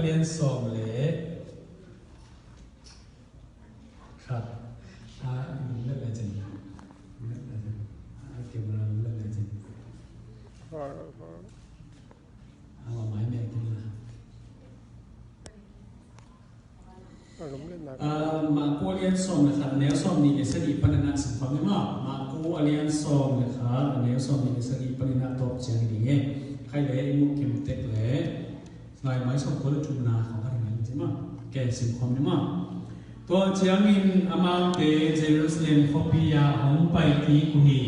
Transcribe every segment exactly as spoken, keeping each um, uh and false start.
Lian sawm le khat. A, in let le cin. In let le cin. A, camera in let le cin. A, ma mai me kin la. A, Marko lian sawm le khat, a neu sawm nih le sagih panin a sim khawm ni maw. Marko a lian sawm le khat, a neu sawm nih le sagih panin a tawp ciang hi ding e. Khai le i mu kim tek le. Lai mai sawm kua le thumna khawng khat hi ngai ci maw. Ken sim khawm ni maw. Tua ciangin amaute Jerusalem khuapi ah hong pai kik uh hi.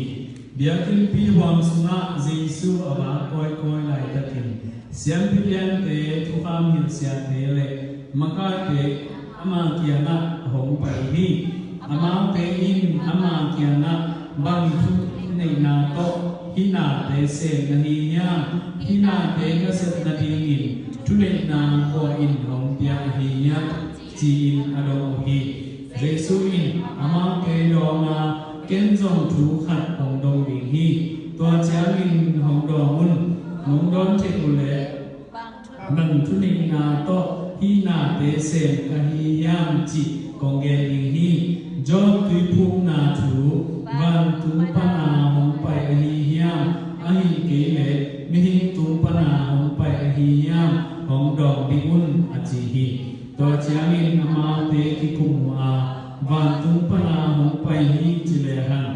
Biakinnpi huang sungah Jesu a vak kawikawi laitakin siampi liante, thukham hilhsiate le makaite ama kiangah hong pai uh hi. Amaute in ama kiangah bang thuneihna tawh hih nate sem na hi hiam? Hih nate na sep nadingin thuneihna kua in hong pia ahi hiam? Ci-in a dong uh hi. Jesu in amaute dawng a, ken zong thu khat kong dong ding hi. Tua ciangin hong dawng un. Nong dawn theih uh leh bang thuneihna tawh hih nate sem ka hi hiam cih kong gen ding hi. Job tuiphumna thu vantung pana hong pai ahi hiam, ahih kei leh mihing tung pana hong pai ahi hiam, hong dawng ding un, a ci hi. Tua ciangin amaute kikum uh a, vantung pana hong pai hi ci lehang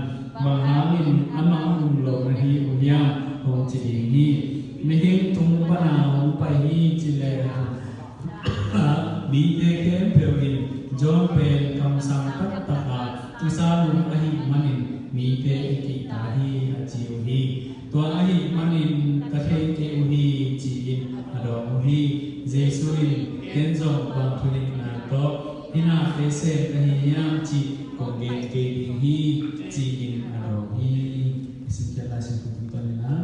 bang hangin amah um lo na hi uh hiam, hong ci ding hi. Mihing tung pana hong pai hi ci lehang mite khempeuh in John pen kamsang taktak a kisam uh ahih manin mite i kihta hi, a ci uh hi. Tua ahih manin ka thei kei uh hi, ci-in a dawng uh hi. Jesu in ken zong bang thuneihna tawh hih nate sem ka hi hiam cih kong gen kei ding hi, ci-in a dawng hi. I simkhiat Lai Siangtho tungtawn in ah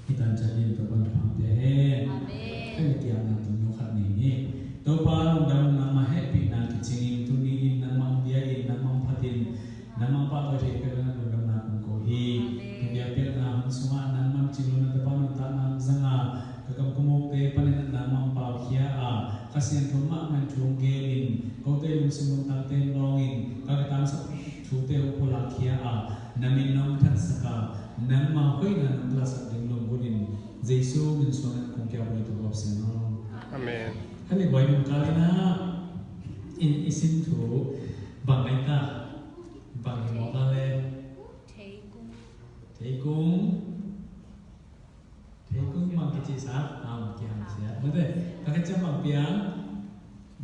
hih tan ciangin Topa'n thupha pia hen. Amen. Kei le kiangah tung lo khat nei ni. Topa lungdam, nangmah hehpihna kicingin tuni-in nangmah bia in, nangmah phatin, nangmah pahtawi thei peuh na lungdamna kong ko hi. Amen. Ka biakpiakna hun sungah nangmah cinglo na Tapa nuntakna hong zang a, ka gam ka mukte panin nangmah paukhia a, Kha Siangtho mahmah in thu hong genin, kote lungsim lungtangte hong lawngin, ka, ka tangsak thute hong pulakkhia a, na min nong thangsak a, nangma hoihna nong pilaksak ding lungmutin, Jesu min suangin kong kiap uh hi, Topa Pasian aw. Amen. Kha le buai nung kal in ah i, i sin thu bang ngai ta, bang hi mawk a le? Theikung. Theikung. Theikung bang kici sa, am kiam sia. Mate, ka khat ciang bang piang,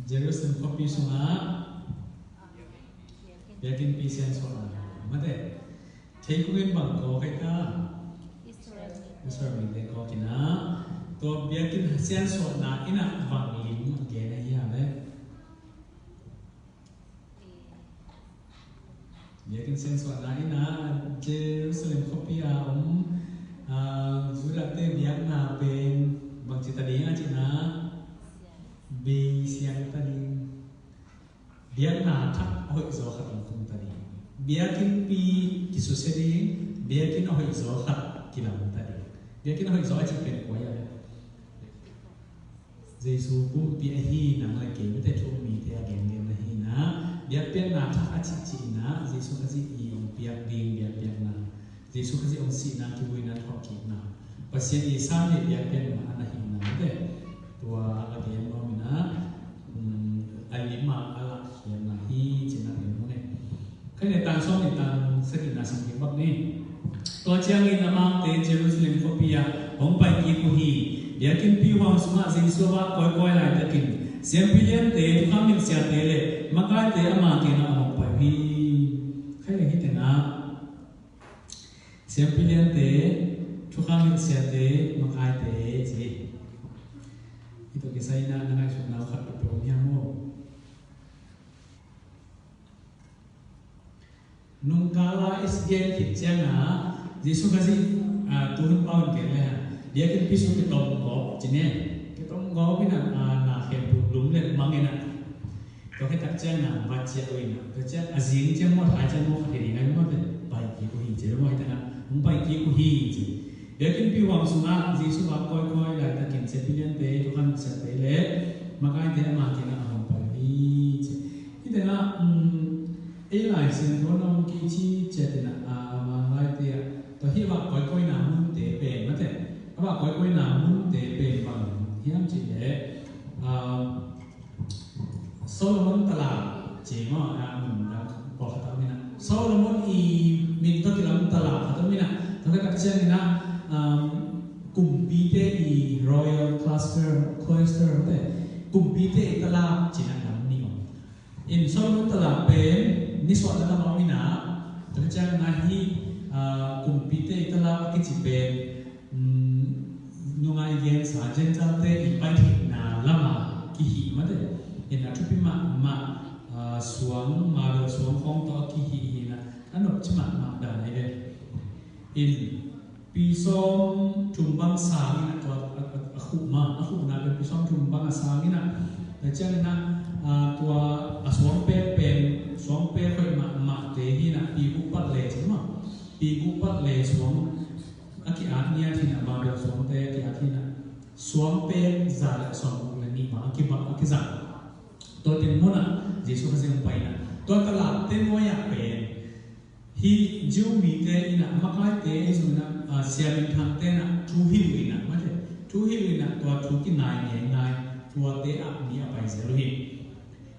Jerusalem khuapi sungah biakinnpi siansuahna. Mate, theikung in bang kaw kai ta? Israel. Israel mite kaw kina. Tua biakinn siansuahna in ah bang lim gen ahi hiam le? Biakinn siansuahna in ah Jerusalem khuapi a om, ah, Judah te biakna pen bangci ta ding a cihna, bei siang ta ding. Biakna thak a hoih zaw khat hong tung ta ding. Biakinnpi kisusia ding, biakinn a hoih zaw khat kilam ta ding. Biakinn a hoih zaw a cih pen kua hiam? Jesu pumpi ahi nang le kei mite thu mite a gengen ahi na, biakpiakna thak a cihcihna, Jesu Khazih i hong piak ding biakpiakna, Jesu Khazih hong sihna, kibuina, thawhkikna, Pasian i sang le biakpiakna a na hihna mite. Tua a gen nuam in ah, um, a lim a a lakkhiatna hi cihna gen nuam e. Khai le tang sawm le tang sagihna sim kik bak ni. Tua ciangin amaute Jerusalem khuapi ah hong pai kik uh hi. Biakinnpi huang sungah Jesu a vak kawikawi laitakin siampi liante, thukham hilhsiate le makaite ama kiangah hong pai uh hi. Khai le hih tengah siampi liante, thukham hilhsiate, makaite ci. Hih tawh kisai in ah na ngaihsutna uh khat peuhpeuh om hiam maw? Nungkal a i gen khit ciangin ah Jesu Khazih, ah, tuhun pau in gen le hang, biakinnpi sung kitom gawp ci ne. Kitom gawp in ah, ah, na khempeuh lum le mang in ah, tua khit tak ciangin ah va ciah uh in ah, tua ciang a zing ciang maw, thai ciang maw, khat hi ding a hi maw, te pai kik uh hi ci maw, hi tak ah hong pai kik uh hi ci. Biakinnpi huang sungah Jesu vak kawikawi laitakin siampi liante, thukham hilhsiate le Makaite ama kiangah a hong pai hi ci. Hih tengah, um, ei Lai Siangtho na hong kici ciat inah, ah, Manglaite ah, tua hih vak koikoina munte pen mate, a vak koikoina munte pen bang hiam cih leh, ah, Solomon Talak ci maw, ah, mun dang pawlkhat a om inah, Solomon i min tawh kilam talak khat a om inah, tua khat tak ciang inah, um, kumpite i royal cloister, cloister te, kumpite i talak cih inah lam nih om. In Solomon Talak pen nisuahna lamah om inah, tua ciang inah hih, ah, kumpite i talak a kici pen, um, nungai gensa Gentile-te i pai theihna lamah kihih mate. In a thupi mahmah, ah, suang, mabel suang khawng tawh a kihih hi inah, a nopci mahmah dan ahi ve. In pi sawm thum bang sang inah tua a, a, a khuh ma, a khuhna pen pi sawm thum bang a sang inah, tua ciang inah, ah, tua a suang pek pen, suang pek hoih mahmahte hi inah, pi guk palh le ci maw, pi guk palh le suang a ki-at ngiat hi inah, mabel suangte a ki-at hi inah, suang pek za le sawmguk le nih bang a kibang a kizang. Tua teng munah Jesuh Khazih hong pai inah, tua talakte nuai-ah pen hih Jew mite inah, makaite ahi zong inah, ah, sia minthangte inah thu hilh uh inah mate, thu hilh uh inah tua thu kinai ngeingai, tuate ah mi a pai zel uh hi.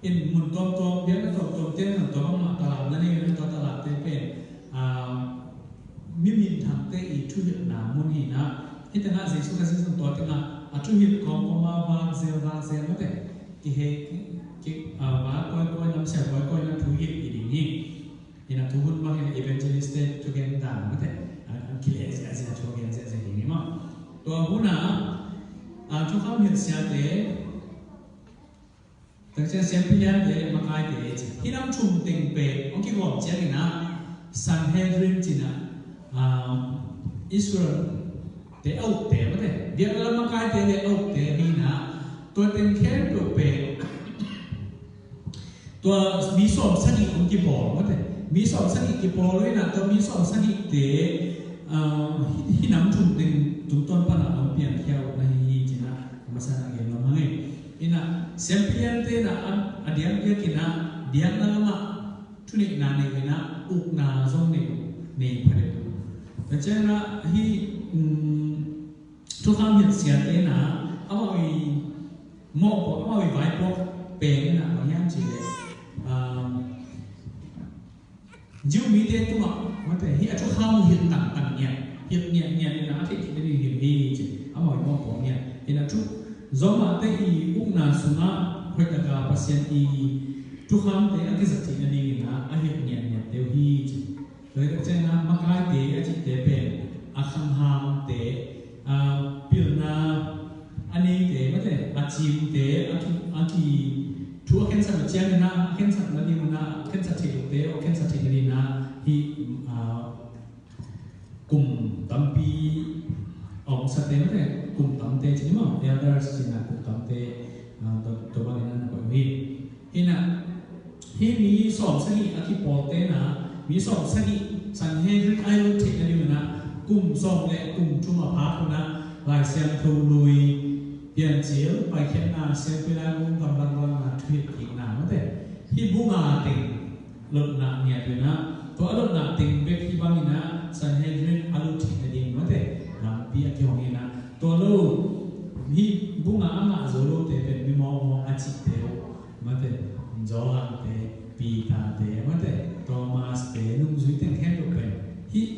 In mun tuamtuam, biakna tuamtuamte inah tua bangmah talak na nei uh inah, tua talakte pen, ah, mi minthangte i thuhilhna mun hi inah, hih tengah Jesuh Khazih zong tua tengah a thuhilh kawmkawm ah vak zel, vak zel mate, kihei, ki, ki, ah, vak kawikawi, namsia kawikawi inah thuhilh hi ding hi. Inah tu hun bang hi inah evangelist-te thugen dan mate, a, a kileh ziahziah, thugen ziahziah hi ni maw. Tua hun ah, ah, thukham hilh siate, tua ciang siampi liante, makaite ci. Hih nam thum teng pen hong kigawm ciang inah Sanhedrin ci inah, ah, Israel-te a ukte mate, biakna lam makaite le a ukte hi inah, tua teng khempeuh pen tua mi sawm sagih hong kipawl mate, mi sawm sagih kipawl uh inah, tua mi sawm sagihte, ah, hih, hih nam thum teng tungtawn panah hong piangkhia uh na hi hi ci inah, a masa inah gen nuam hang ei. Inah siampi liante inah a, a diakdiak inah biakna lamah thuneihna nei uh inah, ukna zong nei uh, nei pha deuh uh. Tua ciang inah hih, um, thukham hilh siate inah amau i mawhpuak, amau i vaipuak pen inah bang hiam cih leh, um, Jew mite tungah mate, hih a thukham uh hilh tangtang ngiat, hilh ngiatngiat inah a theih theih nading hilh hi ci, amau i mawhpuak ngiat. Inah thu, Rome-te i ukna sungah hoih taka Pasian i thukhamte a kizat theih nading inah a hilh ngiatngiatte uh hi ci. Tua hi tak ciang inah makaite a cihte pen a khanghamte, ah, pilna a neite mate, a cimte, a ki, a ki, thu a khensat uh ciang inah, a khensat nading inah, a khensat theih lote aw khensat theih nading inah hih, ah, kum tampi a omsate mate, kum tamte ci ni maw, elders ci inah kum tamte, ah, tua, tua bang inah na koih uh hi. Inah hih mi sawm sagih a kipawlte inah, mi sawm sagih Sanhedrin a i lut theih nading inah kum sawm le kum thum a phak inah Lai Siangtho lui, Piancil, Paikhiatna, Siampi Laigong, Gamlak Vakna, Thuhilhkikna mate, hih bu nga teng lotna ngiat uh inah, tua a lotna teng bek hih bang inah Sanhedrin a lut theih nading mate, lampi a kihong inah, tua lo, hih bu nga a ngah zo lote pen mi mawkmawk a cihte uh mate, Johan-te, Peter-te mate, Thomas-te, nungzui teng khempeuh pen hih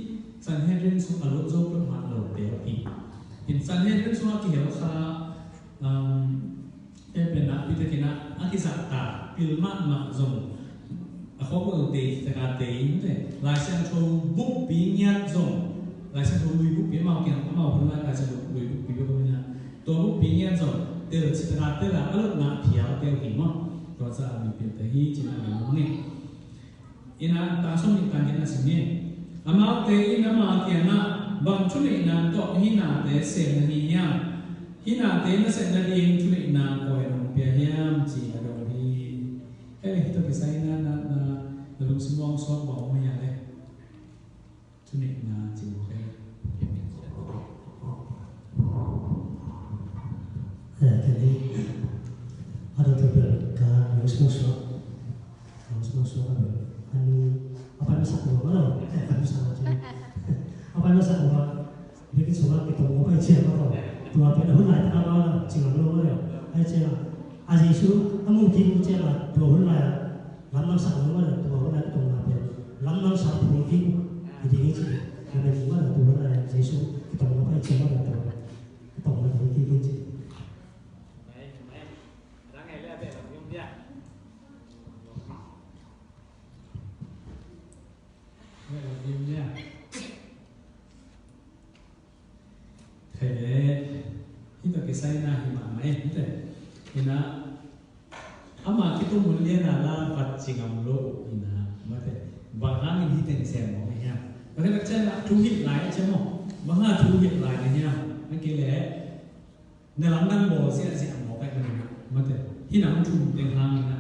Sanhedrin sung a lut zo peuhmah lote uh hi. In Sanhedrin sungah kihel kha, um, pen pen nakpi takin ah a kizahtak pil mahmah zong a khawk lo tei taka tei mate, Lai Siangtho bukpi ngiat zong, Lai Siangtho lui bukpi, amau kiang amau hun lai Lai Siangtho lui bukpi bek om inah, tua bukpi ngiat zong tel citaka tel a, a lotna phial teu hi maw? Tua ca a mi pilte hi cin a mi mawng e. Inah tang sawm nih tang giat na sim ni. Amaute in ama kiangah, bang thuneihna tawh hih nate sem na hi hiam? Hih nate na sep nading thuneihna kua in hong pia hiam ci a dong hi. Hei, hih tawh kisai na, na, na, na lungsim mawng suak bawng mah hiam le? Thuneihna ci mawk e. Eh, kei ni. Tua pen a hun lai taka mah la ci ngam lo mah le. Ai cia a Jesu a mu kik ciang a tua hun lai lamdang sak lo mah le, tua hun lai tongna pen lamdang sak phung kik i ding i ci. A men mah le tua hun lai Jesu i tongna pai ciang mah le tua i tongna pai kik i ci. Thei le, hih tawh kisai na hi mahmah e, mate. Hi na, ama kitung hun lian a la vat ci ngam lo uh hi na, mate. Bang hangin hih teng sem mawk na hiam? Bang hangin a thu hilh lai a ci maw? Bang hangin thu hilh lai na hiam? Bang hangin le, na lamdang bawl ziahziah mawk a hi na, mate. Hih na hong thum teng hangin a,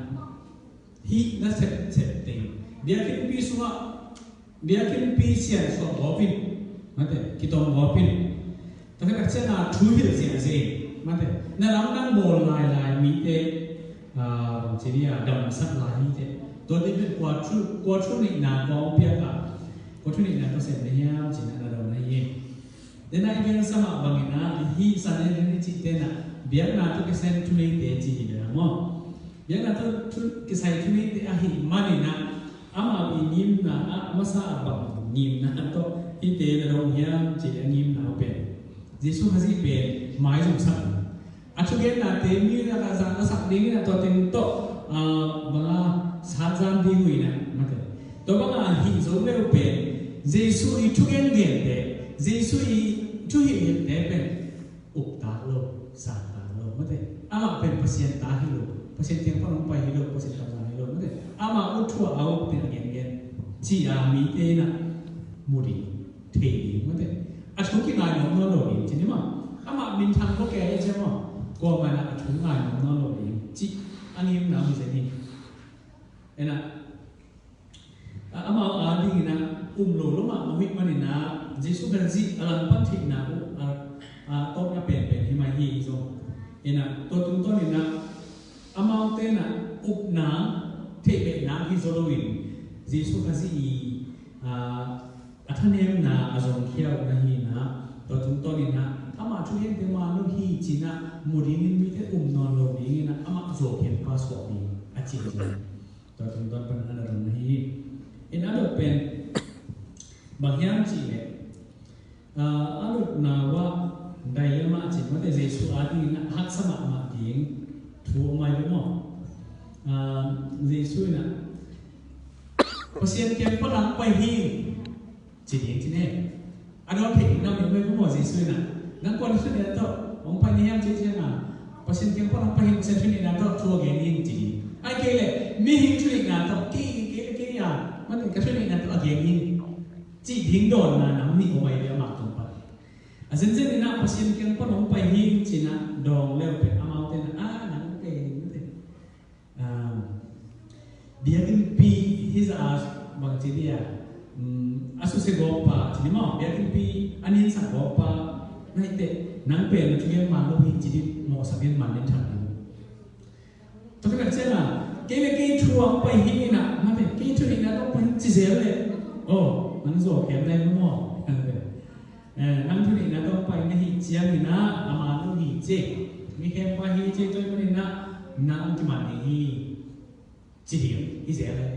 hih na sepsep teng biakinnpi sungah biakinnpi siansuah gawp in, mate, kitong gawp in. Tua khit tak ciang a thu hilh ziahziah in, mate, na lamdang bawl lailai mite, ah, ci dia, damsak lai hi teh. Tua ding pen kua thu, kua thu neihna kua hong piak a, kua thu neihna tawh sem na hiam ci na na dong na hi. Dena i gen sa mah bangin a, hih Sanhedrin i cihte na biakna tawh kisai thuneite ci hi ve maw? Biakna tawh thu, kisai thuneite ahih manin a, amau i ngimna a, a masa a bang ngimna tawh hihte na dong hiam ci a ngimna uh pen Jesu Khazih pen maizumsak a, thugennate mi lakah zang a sak dingin a, tua teng tawh, ah, bang a, satzan ding uh in a, mate. Tua bang a hih zo leu pen Jesu i thugen gente, Jesu i thuhilhhilhte pen uktak lo, santak lo, mate. Amah pen Pasian ta hi lo, Pasian kiang pan hong pai hi lo, Pasian kamsang hi lo, mate. Amah ut thu a uk teng a gengen ci a mite in a mu ding, thei ding, mate. A thu kingai nuam nawn lo ding ci ni maw? Amah minthang kua kei a ci maw? Kuamah in a thu ngai nuam nawn lo ding ci a ngimna uh hi zen hi. Ena, a, amau a dingin a um lo lo mahmah uh hih manin a, Jesu Khazih a langpan theihna uh a, a tawpna penpen hi mai hi zong. Ena, tua tungtawnin a, amaute in a upna, theihbehna hi zaw loin Jesu Khazih i, a, a thanemna a zongkhia uh na hi na, tua tungtawnin a, ama thugente man lo hi ci-in a mu dingin mite um nawn lo dingin a, amah zuau khempa suak ding a ci hi. Tua tungtawn pan a na dong na hi. In a dot pen bang hiam cih leh, ah, a dotna uh ah dai le mah cih mate, Jesu a dingin a haksa mahmah ding thu om ai ve maw? Ah, Jesu in a Pasian kiang pan hong pai hi ci ding ci ne. A dawn theih ding nam in mai maw Jesu in a, nang kua na thuneihna tawh hong pai na hiam cih ciang a, Pasian kiang pan hong pai hi, Pasian thuneihna tawh thu a gen hi ci ding. Ahih kei leh mihing thuneihna tawh, kei, kei, kei a, mate, ka thuneihna tawh a gen hi cih ding dawnna nam nih om ai ve amah tung pan. A zenzen in a Pasian kiang pan hong pai hi ci-in a dawng leu pen amaute in a, a, nang pen, mate. Ah, biakinnpi hizah a bangci dia, um, a susia gawppa ci ni maw, biakinnpi a ninsak gawppa na hi teh, nang pen na thugen man lo hi ci ding mawhsak ding man ding thang ding. Tua khit ciang a, kei le kei thu a pai hi in a, mate, kei thuneihna tawh pai hi ci zel leh, oh, nang zuau khem nai lo maw? Eh, nang thuneihna tawh pai na hih ciangin a, a man lo hi ci. Mi khempa hi ci, tua ahih manin a, nang hong kiman ding hi ci ding hi zel e.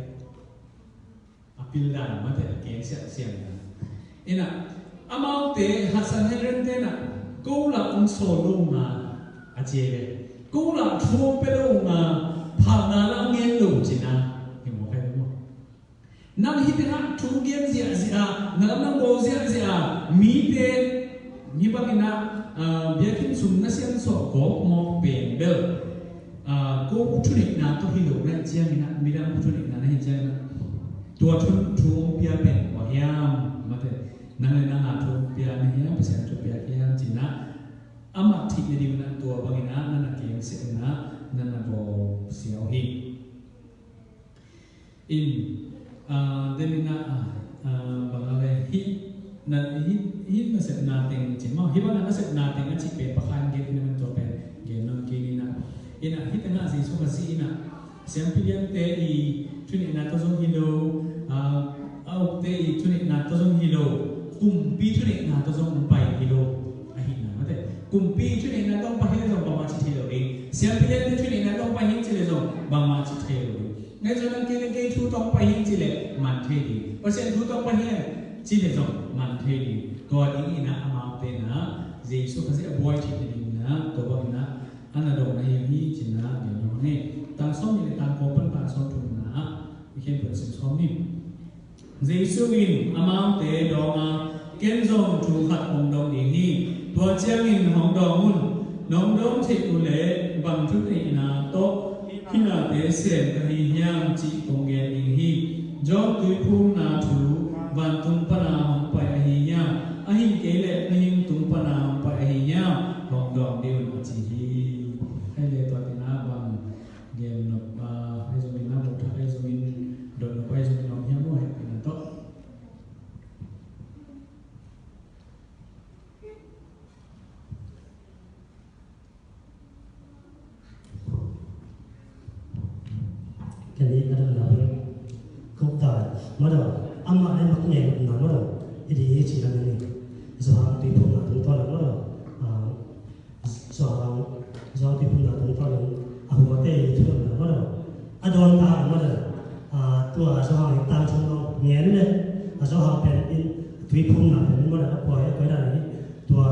A pil dan mate, a keng siangsiang dan. In a, amaute, Sanhedrin-te in a, ko lah hong sawl lo ung a, a ci e. Ko lah thu hong pia lo ung a, phalna lah hong ngen lo ci-in a, hi mawk hi maw? Nang hih tengah thu gen ziahziah a, na lamdang bawl ziahziah a, mite hih bangin a, ah, biakinn sung na siansuah gawp mawk pen bel, ah, ko thuneihna tawh hi lo na hih ciangin a, midang thuneihna na hih ciangin a, tua thu, thu hong pia pen kua hiam? Mate, nang le nang a thu hong pia na hiam, Pasian thu pia hiam ci-in a, amah theih nading in a, tua bangin a, na na keng sia in a, na na bawl sia uh hi. In, ah, den in a, ah, ah, bang a le, hih na, hih, hih nasepna teng ci maw, hih bang a nasepna teng a cih pen pakhat in gen hi na, man tua pen gen nuam kei ni na. In a, hih tengah Jesu Khazih in a, siampi liante i thuneihna tawh zong hi lo, ah, a ukte i thuneihna tawh zong hi lo, kumpi thuneihna tawh zong pai hi lo, ahihna Mate, kumpi thuneihna tawh hong pai hi leh zong bangmah ci thei lo ding. Siampi lente thuneihna tawh hong pai hi ci leh zong bangmah ci thei lo ding. Ngai zong nang kei le kei thu tawh hong pai hi ci leh man thei ding. Pasian thu tawh hong pai hi leh ci leh zong man thei ding. Tua ding in ah amaute in ah Jesu Khazih a buai theih nading in ah tua bang in ah a na dawng ahi hi ci-in ah gen nuam ing. Tang sawm nih le tang kua pan tang sawm thum in ah i khempeuh in sim sawm ni. Jesu in amaute dawng a, ken zong thu khat kong dong ding hi. Tua ciangin hong dawng un. Nong dawng theih uh leh bang thuneihna tawh hih nate sem ka hi hiam cih kong gen ding hi. Johan tuiphumna thu vantung pana hong pai ahi hiam, ahih kei leh mihing tung pana hong pai ahi hiam, hong dawng dih un, a ci hi. Hei le, tua teng ah bang gen nop, ah, ahi zongin, ah, mawhthak ahi zongin, dot nop ahi zongin om hiam maw, hehpihna tawh. Kani ka dot nop, kop ta, madaw, amah le mak ngen na madaw, i di i ci lam ni, Johan tuiphumna tungtawn madaw, ah, Johan, Johan tuiphumna tungtawn in a huate i thuhilhna madaw. A dawn ta madaw. A, tua Johan in tangthu nong ngen le, a Johan pen in tuiphumna pen madaw a pua a koi dan hi. Tua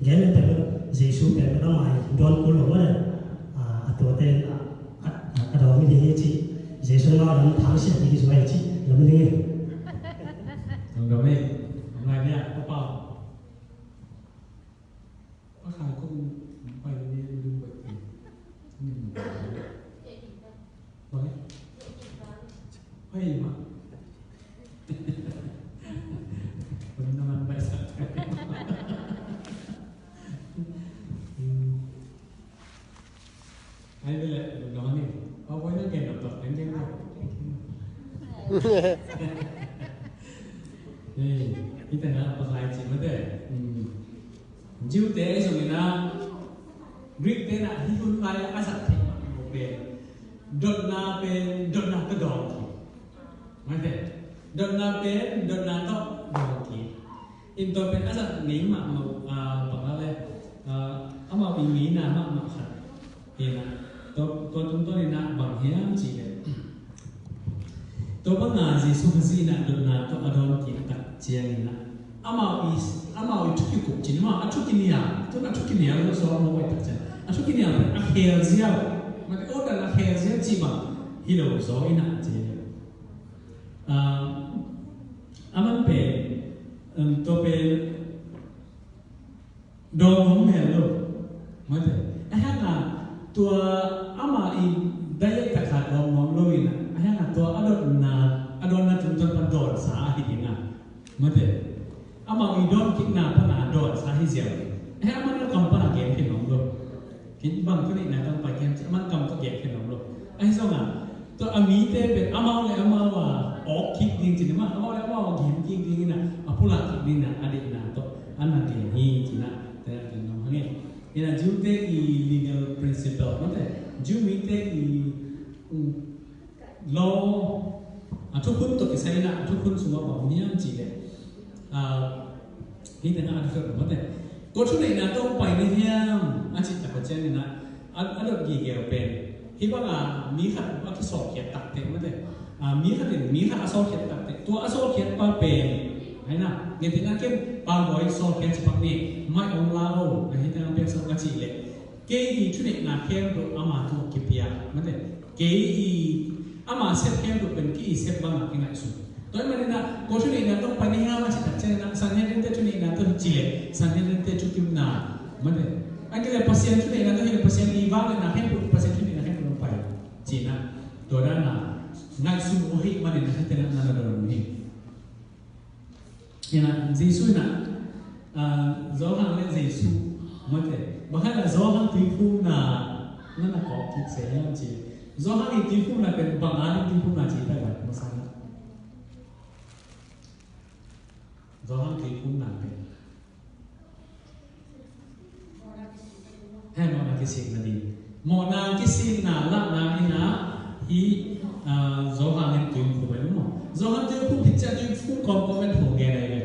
ngen le pen Jesu pen madaw mai dawn kul lo madaw. A, a tuate in a, a, a dawn mi ding hi ci. Jesu na lam thang sia ding hi ci lam ding hi. Nong dawn mi, nong lai dia, ko pau. Pakai kong pai ni lu bai ti. Bai. Bai ma. Pun naman bai sa. Ai bele, no ni. Pau boy na gen no to, gen gen no. Eh, kita na pakai ci mate. Hmm. Jew te zong in ah, Greek te in ah hih hun lai a zat theih mahmah pen dotna pen dotna tawh dawng kik. Mate, dotna pen dotna tawh dawng kik. In tua pen a zat ngei mahmah, ah, bang a le, ah, amau i ngeina mahmah khat. Hi na, tua, tua tungtawn in ah bang hiam cih leh, tua bang a Jesu Khazih in ah dotna tawh a dawn kik tak ciangin ah, amau i, amau i thu kikup cin mah, a thu kinial, tun a thu kinial lo sawl mawk tak ciang, a thu kinial pen a khel ziau, mate, awtan a khel ziau cih bang hi lo zaw in ah ci. Ah, a man pen, um, tua pen dawn nuam mel lo. Mate. A hang a tua ama in direct tak a dawn nuam lo in a, a hang a tua a dotna, a dawnna tungtawn pan dawnsa ahi ding a. Mate. Amau i dawn kikna pan a dawnsa hi ziau. A hang a man a kam pan a gen khin nuam lo. Kei bang thuneihna tawh pai hiam ci, a man kam tawh gen khin nuam lo. Ahi zong a, tua a mite pen amau le amau a awk kik ding ci ni mah, amau le amau a gen kik ding in a, a pulak kik ding in a, a deihna tawh a na gen hi ci na, te na gen nuam hang e. Ina Jew te i legal principle, mate, Jew mite i, um, law, a thukhun tawh kisai in a, a thukhun sungah bang om hiam cih leh, ah, hih tengah a thukhun mate. Kua thuneihna tawh pai na hiam a cih tak a ciangin a, a, a dot gige pen. Hih bang a mi khat a kisawlkhiat tak teh mate. Ah, mi khat in mi khat a sawlkhiat tak teh. Tua a sawlkhiat pa pen. Hai na, ngen teh na ken pa bawi sawlkhiat ci pak ni. Mai ong la o, a hih tengah pek sawk a cih leh. Kei i thuneihna khempeuh ama tungah kipia, mate. Kei i ama sep khempeuh pen kei i sep bangah kingaihsun. Tua ahih manin ah, kua thuneihna tawh pai na hiam a cih tak ciangin ah, Sanhedrin te thuneihna tawh hi ci leh, Sanhedrin te thukimna, mate. Ahih kei leh Pasian thuneihna tawh hi leh, Pasian i vangliatna khempeuh, Pasian thuneihna khempeuh tawh pai. Ci-in ah, tua dan a, ngaihsun uh ahih manin ah, hih tengah na na dawn uh hi. Ina, Jesu ina, ah, Johan le Jesu, mate. Bang hang a Johan tuiphumna, na na kawk kik se hiam ci. Johan i tuiphumna pen bang a ding tuiphumna ci ta ga, masa na. Johan tuiphumna pen. He, mawhna kisikna ding. Mawhna kisikna lahna in ah, hih, ah, Johan in tuiphum a um maw. Johan tuiphum khit ciang tuiphum kawmkawm in thu gen ahi ve.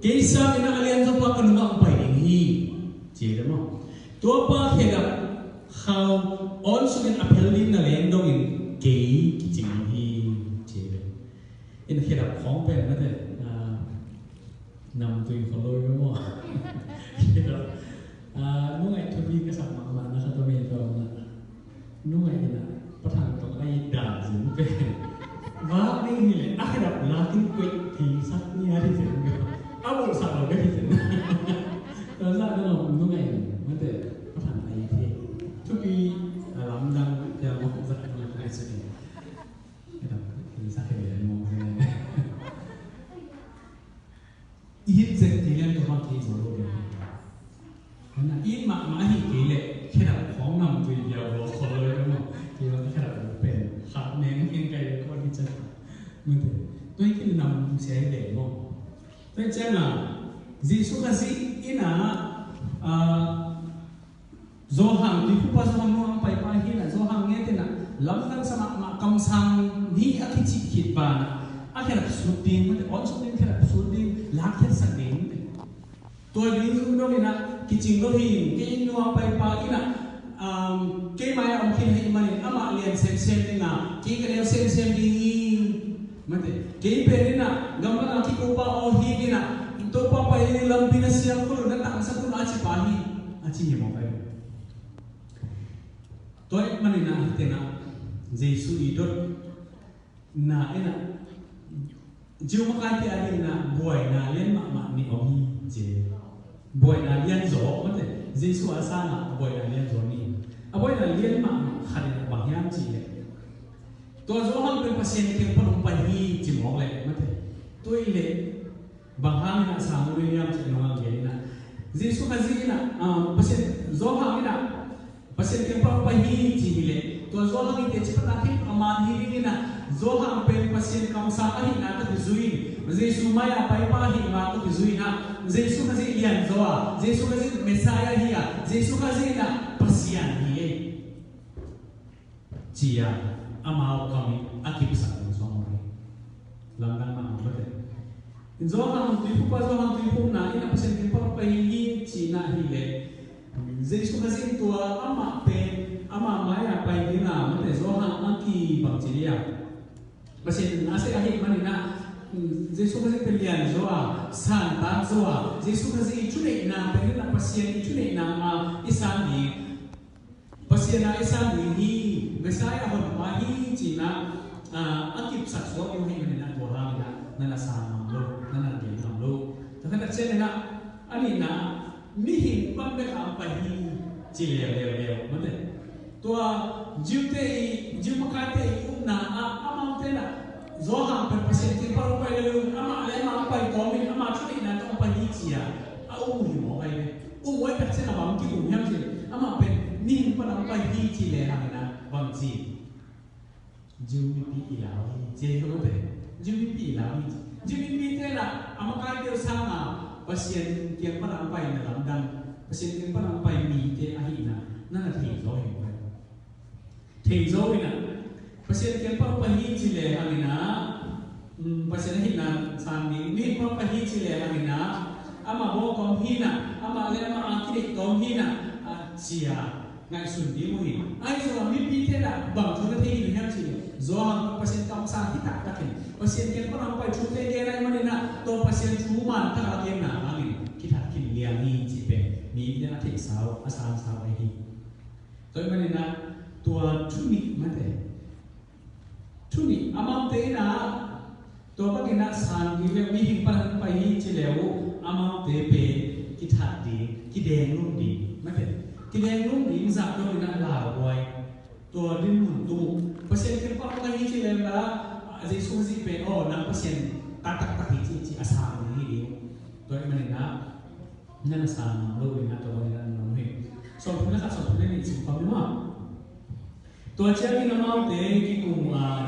Kei sangin ah a lian zaw pa ka nungah hong pai ding hi. Ci ve maw? Tua pa khedap khau on sungin a phel ding na leng dongin kei kicing hi, ci ve. In khedap khawng pen mate, ah, namtui kholoi ve maw? Khedap, ah, nungaih thupi ka sak mahmah na khat om hi tua na. Nungaih in a Pa Thang tawh a it dan zin pen vak ding hi leh a khedap lakin koih thei sak ni a hi zen. A bawlsak lo ka hi zen. Tua zah ka lo nungaih in mate Pa Thang a it hi. Thupi a lamdang pia mawk zah ka lo ka hi zen. Khedap thei sak hi leh mawk zen. I hih zek kei leng tua bang kei zo lo ding. Hana i mahmah hi kei leh khedap khawng namtui bia lo khol lo ding maw? Kei bang khedap lo pen khat neng neng kai lo kawm hi ciang. Mate. Tua hi kei nam sia hi leh maw? Tua hi ciang a Jesu Khazih in a, ah, Johan, tuiphumpa Johan nuam paipa hi na, Johan ngetena lamdang sa mahmah kamsang nih a kicih khit banah a khedap sut ding, mate, on sut ding, khedap sut ding, lakkhiatsak ding. Tua ding zong dong in a kicing lo hi, kei nuam paipa in a, um, kei mai-ah om khin hi manin amah lian semsem ding a, kei ka neu semsem ding hi. Mate, kei pen in a gamdang a kikopa aw hi in a, Topa pai lampi na siam khol un, na tangsak khol un a ci pa hi, a ci hi mawk ai. Tua ahih manin a hih teng ah Jesu i dotna in a Jew makaite a dingin a buaina lian mahmah nih om hi ci. Buaina lianzaw, mate, Jesu a sang a buaina lianzaw nih. A buaina lian mahmah khat in a bang hiam cih leh, tua Johan pen Pasian kiang pan hong pai hi ci mawk leh, mate, tua i leh bang hangin a sang uh hiam cih nong a gen in a, Jesu Khazih in a, ah, Pasian, Johan in a Pasian kiang pan hong pai hi ci hi leh, tua Johan i teci patna khin a man hi ding in a, Johan pen Pasian kamsang ahihna tawh kizui in, Jesu mai-ah paipa ahihna tawh kizui in a, Jesu Khazih lianzaw a, Jesu Khazih Messiah hi a, Jesu Khazih in a Pasian hi ei ci-a amau kam in a kipsak ding suang hi. Lamdang mahmah mate. Johan tuiphumpa Johan tuiphumna in a Pasian kiang pan hong pai hi cihna hi leh, Jesu Khazih tua amah pen amah mai-ah pai ding a, mate, Johan a kibang ci ding a, Pasian a seh ahih manin a, Jesu Khazih pen lianzaw a, santak zaw a, Jesu Khazih i thuneihna pen in a Pasian i thuneihna a i sang ding, Pasian a i sang ding hi, Messiah honpa hi cihna, ah, a kipsak suak ding hi manin a tua hangin a na na sang ngam lo, na na gen ngam lo. Tua khat a ciangin a, a nihna, mihing pan bek a hong pai hi ci leuleu, mate. Tua Jew te i, Jew makaite i upna ah amaute in a Johan pen Pasian kiang pan hong pai lo, amah le amah hong pai kawmin amah thuneihna tawh hong pai hi ci-a a um uh hi mawk ai ve. Um uh a tak ciang a bang ki-um hiam cih leh, amah pen mihing pan hong pai hi ci lehang in a bang ci, Jew mipi i lau hi ci, hi mawk te. Jew mipi i lau hi ci. Jew mipite in a a makaite uh sang a Pasian kiang pan hong pai na lamdang, Pasian kiang pan hong pai mite ahihna na na thei zaw hi mawk ai. Thei zaw in a, Pasian kiang pan hong pai hi ci lehang in a, um, Pasian ahihna sang ding, mihing pan hong pai hi ci lehang in a, amah bawk om hi in a, amah le amah a kideih tawm hi in a, a ci-a ngaihsun ding uh hi. Ahi zongin mipite in a bang thu na thei hi hiam cih leh, Johan Pasian kamsang hi taktak in, Pasian kiang pan hong pai thute gen ahih manin a, tua Pasian thu mantak a genna hangin kithat khin liang hi cih pen mite in a theihsa uh, a sangsa uh ahi hi. Tua ahih manin a tua thu nih, mate, thu nih amaute in a, tua bangin a sang ding le mihing pan hong pai hi ci le uh amaute pen kithat ding, kidenglum ding, mate, kidenglum ding zah dongin a lauhuai, tua dinmun tung uh. Pasian kiang pan hong pai hi ci le uh a, Jesu Khazih pen, aw, nang Pasian taktak hi ci, ci a sang ding hi ding uh. Tua ahih manin a na na sang ngam lo in a, tua bangin a na na um hi. Sawmthum le khat, sawmthum le nih sim khawm ni maw. Tua ciangin amaute kikum uh a,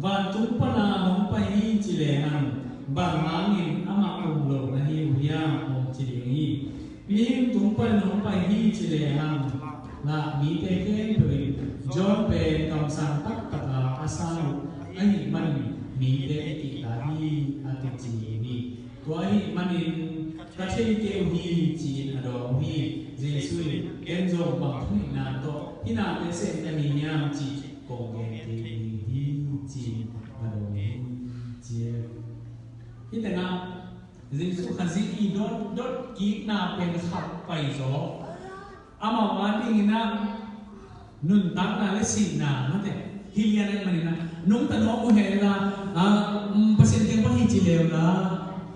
vantung pana hong pai hi ci lehang bang hangin amah um lo na hi uh hiam, hong ci ding hi. Mihing tung panin hong pai hi ci lehang lah mite khempeuh in John pen kamsang taktak a a sang uh ahih manin mite i kihta hi, a kici hi. Tua ahih manin ka thei kei uh hi, ci-in a dawng uh hi. Jesu in ken zong bang thu hihna tawh hih nate sem ka hi hiam cih kong gen kei ding hi ci a dong hi ci. Hih tengah Jesu Khazih i dot dot kikna pen khat pai zaw. Amau a dingin ah nuntakna le sihna mate hi lian ahih manin ah nungta nuam uh hen la, ah, um, Pasian kiang pan hi ci leu la,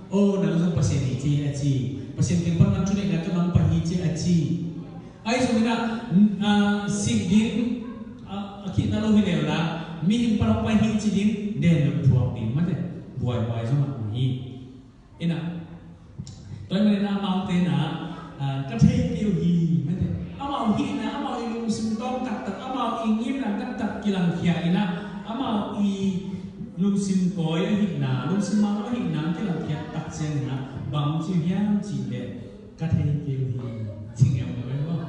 oh, nang zong Pasian hi ci a ci. Pasian kiang pan nang thuneihna tawh nang pai hi ci a ci. Ahi zongin ah, ah, sih ding, ah, a khitna lo hi leu la, mihing pan hong pai hi ci ding, den lo thuak ding mate, buaibuai zong a hi. Ina, tua ahih manin ah amaute na, ah, ka thei kei uh hi mate. Amau hihna, amau i lungsim tawng taktak, amau i ngimna taktak kilangkhia ina, amau i lungsim kawi ahihna, lungsim mau ahihna kilangkhia tak ciangin ah bang ci uh hiam cih leh ka thei kei uh hi. Ci ngiam lo eh maw?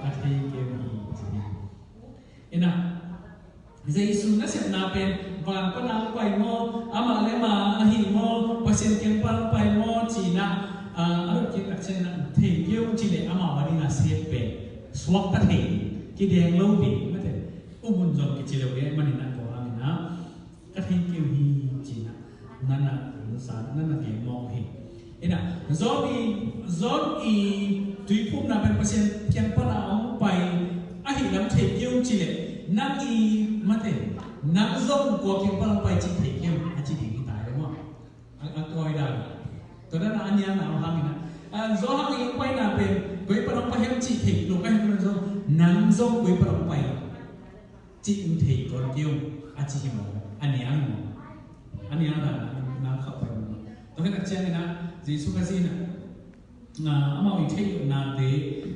Ka thei kei uh hi ci hi. Ina, Jesu nasepna pen van pan a hong pai maw, amah le amah ahi maw, Pasian kiang pan a hong pai maw, ci-in ah, ah, a dot kik tak ciangin ah thei kei uh ci leh amau a ding a sep pen suakta thei, kideng lo ding mate. Umun zong kici lo ding ahih manin ah tua hangin ah ka thei kei uh hi ci-in ah nana, nana gen mawk uh hi. Ina, John i, John i tuiphumna pen Pasian kiang pan a hong pai ahih lam thei kei uh ci leh, nang i mate, nang zong kua kiang pan hong pai cih thei kei uh a ci ding hi ta hi maw? A, a kawi dan. Tua dan a nialna hang ina, ah, John hang i hong paina pen koi pan hong pai hiam cih thei lo ka hi zong, nang zong koi pan hong pai cih in thei tuan kei uh a ci hi maw? A nial hi maw? A nial dan na khauh pai maw? Tua hi tak ciangin ah Jesu Khazih in ah, ah, amau i theih lohnate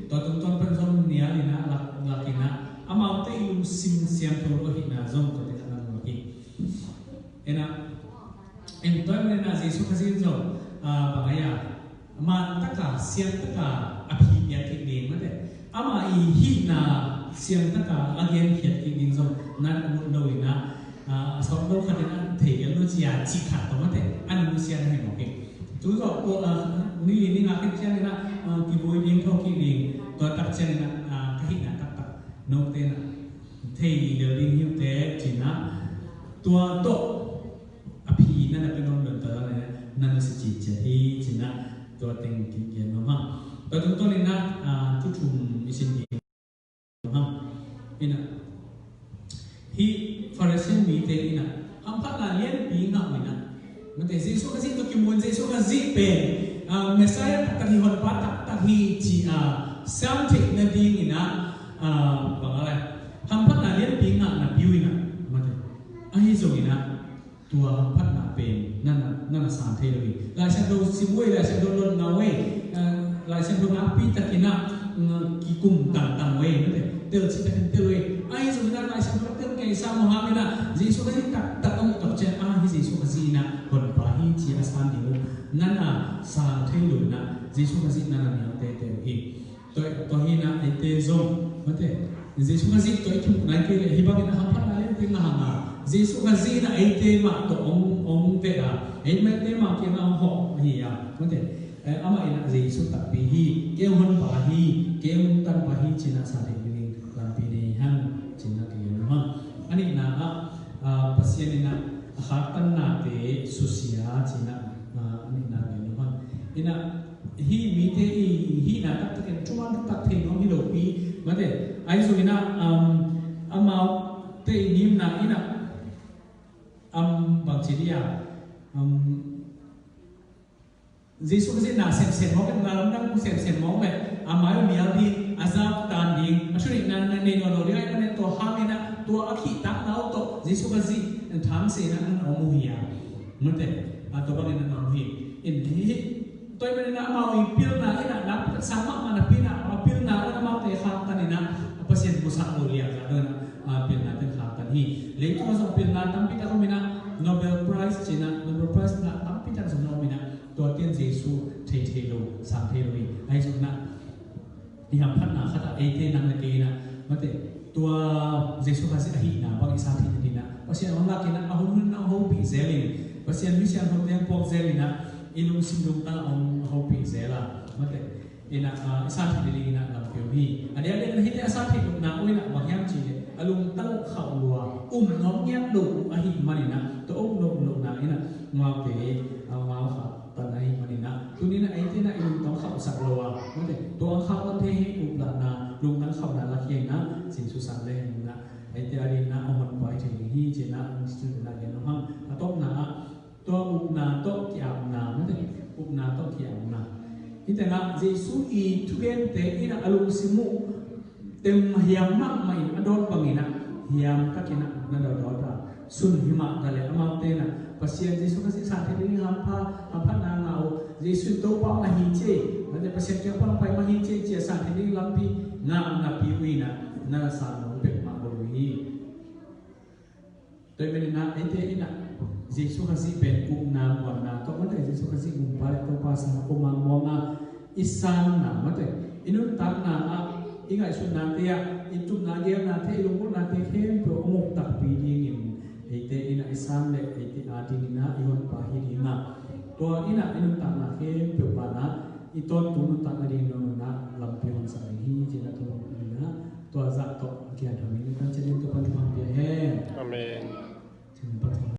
tua tungtawn pan zong nial in ah lak, lak in ah amaute i lungsim siangtho lo ahihna zong tua te khat na mu hi. Ina, en tua ahih manin ah Jesu Khazih in zong, ah, bang a hi a, man taka, siang taka a phi piak kik ding mate. Ama i hihna siang taka a genkhiat kik ding zong na ut lo in ah, ah, a sawt lo khat in ah thei kei lo ci a cih khat tawh mate, a nusia na hi mawk hi. Tu zawh tua, ah, ni li ni nga khit ciangin ah, ah, kivui ding, tho kik ding, tua tak ciangin ah, ah, ka hihna taktak note in ah thei lel ding hi uh teh ci-in ah tua tawh a phi na na pia nawn lo ta la, na na si citciat hi ci-in ah tua teng kigen nuam hang. Tua tungtawn in ah, ah, thu thum i sin ding nuam hang. Ina, hih Farisi mite in ah hamphatna lianpi ngah uh in ah, mate, Jesu Khazih tawh kimu in Jesu Khazih pen, ah, Messiah taktak hi, honpa taktak hi ci a, ah, siam theih nading in ah, ah, bang a lai, hamphatna lianpi ngah napi uh in ah, mate, ahi zongin ah tua hamphatna pen na na, na na sang thei lo hi. Lai Siangtho sim uh ei, Lai Siangtho lot ngah uh ei, eh, Lai Siangtho nakpi takin ah, mm, kikum tangtang uh ei, mate, tel cih takin tel uh ei. Ahi zongin ah Lai Siangtho tel kei sa maw hangin ah Jesu Khazih taktak a muh tak ciang, ah, hih Jesu Khazih in ah honpa hi ci a san ding uh na na sang thei lo in ah Jesu Khazih na na nial teitei uh hi. Tua, tua hi in ah eite zong, mate, Jesu Khazih tawh i kimuh nai kei leh hih bangin a hamphatna lianpi ngah hang a, Jesu Khazih in ah eite mah tawh hong, hong veh a, eite mah kiangah hong hawh ahi a, mate, eh, amah in ah Jesu takpi hi, kei hong honpa hi, kei hong tanpa hi ci-in ah sa thei ding lampi nei hang ci-in ah kigen nuam hang. A nihna ah, ah, Pasian in ah a khaktannate susia ci-in ah, ah, a nihna gen nuam hang. In ah hih mite i hihna taktak in thuman taktak thei nuam hi lopi, mate, ahi zongin ah, um, amaute i ngimna in ah, um, bang ci dih a, um, Jesu Khazih na semsem mawk in, na lamdang semsem mawk leh a mai uh nial ding, a zak tan ding, a thuneihna na nei nawn lo ding ahih manin tua hangin ah tua a khihtakna uh tawh Jesu Khazih thangsiahna in ah na om uh hi a, mate, a tua bangin ah na om uh hi. In hih Tua ahih manin ah amau i pilna in ah nakpi tak sang mahmah napi in ah a pilna in ah amaute khaktan in ah Pasian musak lo liang zah dong in ah, ah, pilna ten khaktan hi. Leitungah zong pilna tampi tak om in ah Nobel Prize ci-in ah Nobel Prize na tampi tak zong na om in ah tua ten Jesu thei thei lo, sang thei lo hi. Ahi zongin ah i hamphatna khat ah eite nang le kei in ah, mate, tua Jesu Khazih ahihna bang i sa thei nading in ah Pasian hong lak in ah a hun hun in ah hong hopih zel in, Pasian mi siangthote hong puak zel in ah i lungsim lungtang ah hong hopih zel a, mate, in ah, ah, i sa thei nading in ah lam Hi. A diakdiak in ah hihte a san theih lohna uh in ah bang hiam cih leh a lungtang uh khauh lua, um nuam ngiat lo uh ahih manin ah, tua um nuam lohna in ah amaute, amau kha tan ahih manin ah, tuni in ah eite in ah i lungtang khauhsak lo a, mate, tua ang khauh tan thei hi. Uplahna, lungtang khauhna lakhia in ah Jesu san leng in ah eite a ding in ah a honpa hi thei ding hi ci-in ah hong ci-in ah gen nuam hang. A tawpna ah tua upna tawh ki-apna, mate, upna tawh ki-apna. Hihte in ah Jesu i thugente in ah a lungsim uh tem hiam mahmah in a dawt bangin ah hiam takin ah na dawdawt a, sun hi mah ta leh amaute in ah Pasian Jesu Khazih san theih ding hampha, hamphatna ngah uh, Jesu Topa mah hi ci, mate, Pasian kiang pan pai mah hi ci, ci-a san theih ding lampi ngah napi uh in ah na san lo bek mah lo hi. Tua ahih manin ah eite in ah Jesu Khazih pen upna muanna tawh, mate, Jesu Khazih Gumpa le Topa sang a om a muang a, i sanna, mate, i nuntakna ah, i ngaihsutnate ah, i tupna geelnate, i lunggulhnate khempeuh a muk takpi dingin eite in ah i san le eite a dingin ah i honpa hi ding a, tua in ah i nuntakna khempeuh pan ah i tawntung nuntakna ding nangawn in ah lampi honsak ding hi ci-in ah tua in ah tua zah tawh a kiat hangin kan ciat ding Topa'n thupha pia hen. Amen.